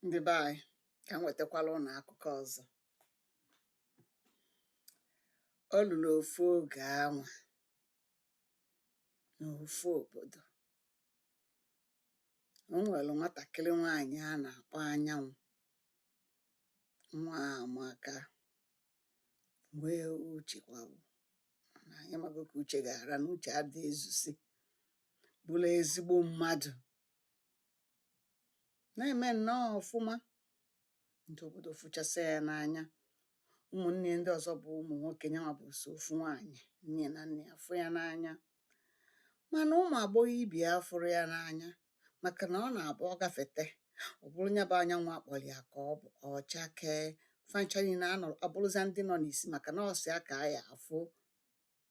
Ndị be anyị, ka m wetakwala ụnụ akụkọ ọzọ. O lulu ofu oge anwa n'ofu obodo, o nwere nwatakịrị nwaanyị a na-akpọ Anyanwụ. Nwa a amaka, nwee uche kwa, mana anyị amago ka uche ga-ara na uche adịghị ezusi, bụrụ ezigbo mmadụ, na-eme nnọọ ọfụma. Ndị obodo fụchasịa ya n'anya. Ụmụnne ndị ọzọ bụ ụmụ nwoke, nyanwa bụ so ofu nwaanyị, nne na nna ya fụ ya n'anya. Mana ụmụ agbọghọ ibe ya fụrụ ya n'anya, maka na ọ na-abụ ọ gafete, ọ bụrụ nya bụ Anyanwụ akpọrọ ya ka ọ bụ ọ chakee. Fa ncha niile anọrọ abụrụzia ndị nọ n'isi, maka na ọ sọ ya ka a ya afụ.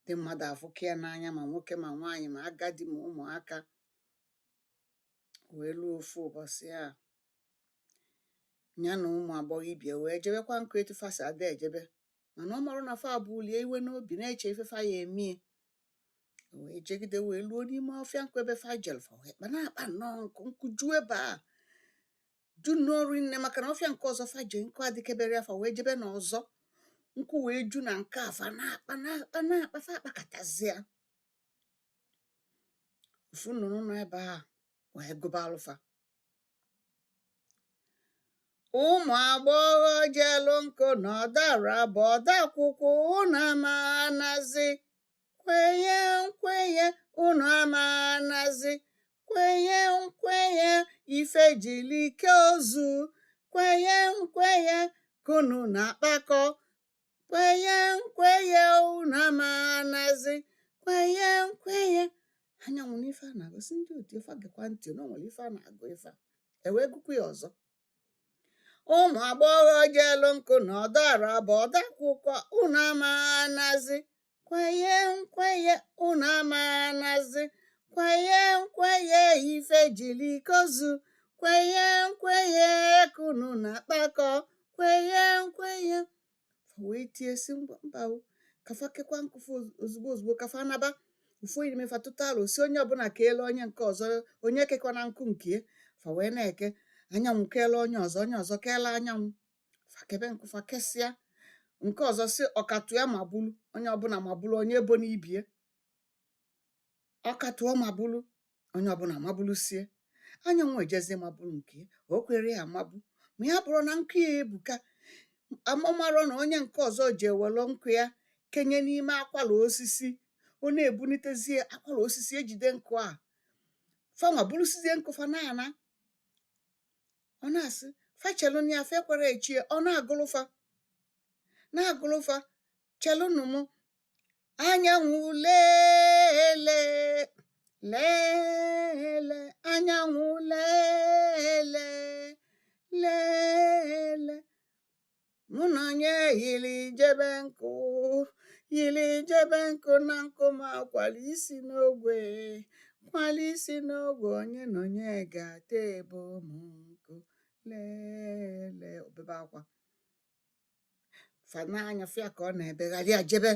Ndị mmadụ afụka ya n'anya, ma nwoke ma nwaanyị ma agadi ma ụmụaka. Wee luo ofu ụbọchị a, ya na ụmụ agbọghọ ibe ya wee jebekwa nkụ etu fa si ada ejebe, mana ọ marụ na fa bulie iwe n'obi na-eche ife fa ya emie. Wee jegide wee luo n'ime ọfịa nkụ ebe fa jere, fa wee kpa na-akpa nnọọ nkụ, nkụ ju ebe a ju nnọọ rinne, maka na ọfịa nke ọzọ fa je nkụ adịkebere ya, fa wee jebe n'ọzọ, nkụ wee ju na nke a. Fa na-akpa na-akpa na-akpa, fa akpakatazịa. Ofu nnụnụ nọ ebe a wee gụba alụfa: ụmụ agbọghọ jelu nkụ na ọdara bụ ọdakwụkwọ, unu amanazi kwenye nkwenye, unu amanazi kwenye nkwenye, ife jili ike ozu, kwenye nkwenye, kunu na-akpakọ, kwenye nkwenye, unu amanazi kwenye nkwenye. Anyanwụ n'ife a na-agụsị ndị otu ife gekwa ntị na o nwere ife a na-agụ ife a. E wee gụkwa ya ọzọ: ụmụ agbọghọ jelu nkụ na ọdara bụ ọdakwụkwọ, unu amanazi kwenye nkwenye, unu amanazi kwenye nkwenye, ife jili ikozu, kwenye nkwenye, kunu na-akpakọ, kwenye nkwenye. Fa wee tie si mba o, ka fa kekwa nkụ ozugbo ozugbo, ka fa naba. Ofu onye n'ime fa tụta alo si onye ọbụla keelu onye nke ọzọ, onye kekwana nkụ nke fa wee na-eke. Anyanwụ keelu onye ọzọ, onye ọzọ keelu Anyanwụ. Fa kebe nkụ, fa kesịa. Nke ọzọ si ọkatụ ya ma bulu, onye ọbụla ma bulu, onye ebo n'ibie ọkatụọ ma bulu, onye ọbụla mabulusie. Anyanwụ ejezie mabulu nke o kwere ya amabu, ma ya bụrụ na nkụ ya ebuka. Amamarọ na onye nke ọzọ ji ewelu nkụ ya kenye n'ime akwara osisi, ọ na-ebunitezie akwara osisi ejide nkụ a. Fanwa bulusizie nkụ fa na-ana. Ọ na-asị fachelụ ya, fa ekwere echie. Ọ na-agụlụfa na-agụlụfa: chelụnụ m, Anyanwụ, lele lele, Anyanwụ, lele lele, mụ na onye yiri jebe nkụ, yiri jebe nkụ na nkụ, ma kwala isi n'ogwe, kwala isi n'ogwe, onye na onye ga-ata ebo m nkụ, lele. Obebe akwa fa n'anya fịa ka ọ na-ebegharị ya jebe.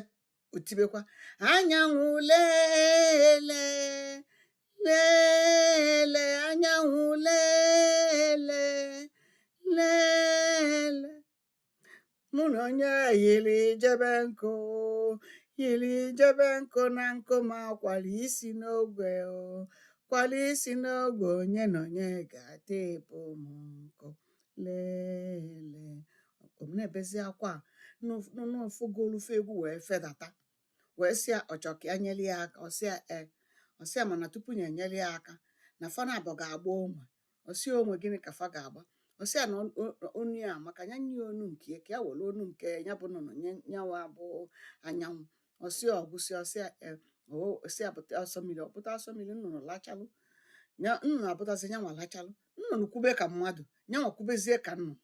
Otibekwa: Anyanwụ, lele lele, Anyanwụ, lele lele, mụ na onye yiri jebe nkụ, yiri jebe nkụ na nkụ, ma kwala isi n'ogwe o, kwala isi n'ogwe, onye na onye ga-ata ebo m nkụ, lele. Ọ na-ebezi akwa n'ofogolufe. Egwu wee fedata, wee sị ya ọ chọ ka ya nyere ya aka. Ọ sị ya ee. Ọ sị ya mana tupu ya enyere ya aka, na fa na-abụ ga-agba onwe. Ọ sị ya onwe gịnị ka fa ga-agba? Ọ sị ya na onu ya maka ya nye ya onu nke ya, ka ya were onu nke ya bụ nnụnụ nye nyawa bụ Anyanwụ. Ọ sị ya ọgwụsị. Ọ sị ya ee. O sị ya bụta asọ mmiri. Ọ bụta asọ mmiri, nnụnụ lachalụ ya. Nnụnụ abụtazi, nyanwa lachalụ. Nnụnụ kwube ka mmadụ, nyanwa kwubezie ka nnụnụ.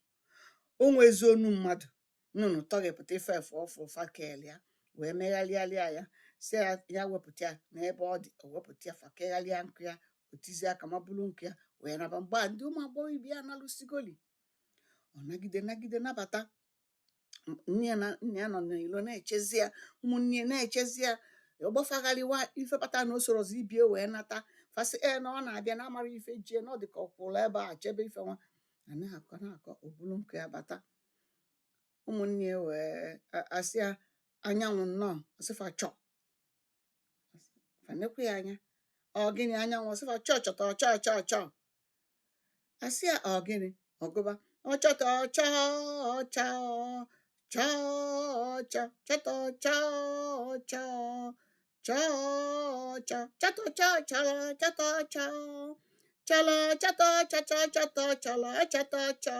O nwezi onu mmadụ. Nnụnụ tọghepụta ife efe ọfụ fakel ya, wee megharịalịa ya, si ya ya wepụta ya n'ebe ọ dị. O wepụta ya, fa kegharịa nkụ ya. O tizie aka ma bulu nkụ ya wee naba. Mgbe a ndị ụmụ agbọghọ ibe ya nalụsigoli, ọ nagide nagide nabata. Nne ya na nna ya nọ n'ilo na-echezi ya, ụmụnne ya na-echezi ya. Ọgbafagharịwa ife kpatara na o sorozi ibie wee nata. Fasị ee, na ọ na-abịa na amara ife jie na ọ dị ka ọ kwụrụ ebe a chebe ife nwa. A na-akọ na-akọ, o bulu nkụ ya bata. Ụmụnne ya wee asị ya, "Anyanwụ, nnọọ." Ọ sị fa, "Chọ." Fa nekwa ya anya, "Ọ gịnị, anyanwụ?" Ọ sị fa, "Chọ, chọtọ chọ chọ chọ." Asị ya, "Ọ gịnị?" Ọgụba, "Ọchọtọ chọ chọ chọ chọ chọtọ chọ chọ chọ chọ chọtọ chọ chọrọ chọtọ chọ chọrọ chọtọ chọ chọ chọtọ chọrọ chọtọ chọ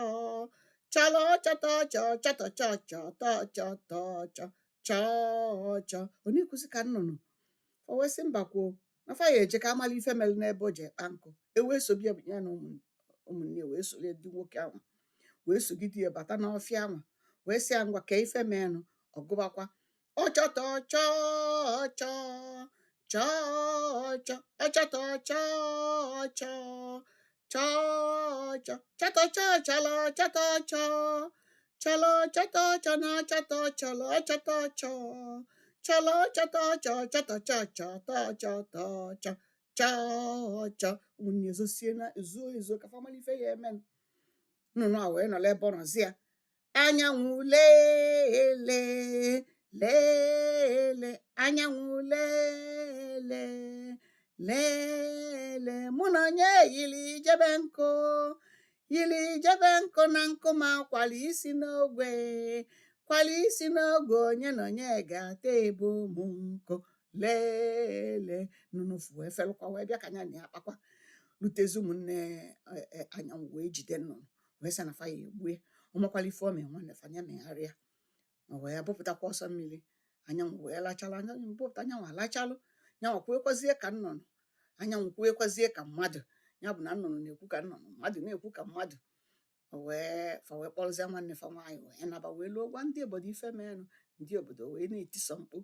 chọrọ chọtọ chọ chọtọ chọ chọtọ chọtọ chọ chọ chọ." Ọ na-ekwuzi ka nnụnụ. O wee sị mba, kwuo na fa ya eje ka amala ife mere n'ebe o ji ekpa nkụ. E wee sobi ya, ya na ụmụnne ya wee soro ndị nwoke ahụ wee sogide ya bata n'ọfịa ahụ, wee sị ya, "Ngwa, ka ife menụ." Ọgụbakwa, "Ọchọtọ chọ chọ chọ chọ ọchọtọ chọ chọ chọ chọ chọtọ chọ chọlọ chọtọ chọ chọlọ chọtọ chọ na chọtọ chọlọ chọtọ chọ chọlọ chọtọ chọ chọtọ chọ chọtọ chọtọ chọ chọ chọ." Ụmụnne ezosie na ezuo ezuo ka fa mara ife ya eme. Nnụnụ a wee nọrọ ebe ọ nọzi ya, "Anyanwụ lele, lele, anyanwụ lele, lele, mụ na onye yiri jebe nkụ, yiri jebe nkụ na nkụ, ma kwala isi n'ogwe, kwala isi n'ogwe, onye na onye ga-ata ebo mụ nkụ, lele." Nnụnụ fu wee felụkwa wee bịa ka anya na ya kpakwa rutezi. Ụmụnne anyanwụ wee jide nnụnụ, wee sị na fa ya egbue. Ọmakwala ife o mee nwanne fa, nya megharịa. O wee bụpụtakwa ọsọ mmiri. Anyanwụ wee lachalụ, anyanwụ bụpụta, anyanwụ alachalụ, nyanwụ kwuekwazie ka nnụnụ, anyanwụ kwuekwazie ka mmadụ. Ya bụ na nnụnụ na-ekwu ka nnụnụ, mmadụ na-ekwu ka mmadụ. O wee fa wee kpọrọzie nwanne fa nwaanyị wee naba, wee luo gwa ndị obodo ife meenụ. Ndị obodo wee na-etisọ mkpu,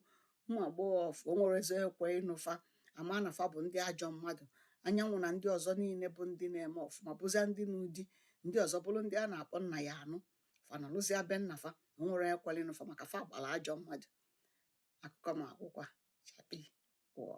ụmụ agbọghọ o nwerezi ekwe ịnụ fa ama na fa bụ ndị ajọ mmadụ. Anyanwụ na ndị ọzọ niile bụ ndị na-eme ọfụma bụzia ndị n'ụdị ndị ọzọ, bụrụ ndị a na-akpọ nna ya anụ. Fa nọrụzịa be nna fa, o nwere ekwela ịnụ fa maka fa gbara ajọ mmadụ. Akụkọ m akwụkwọ chakpi wụọ.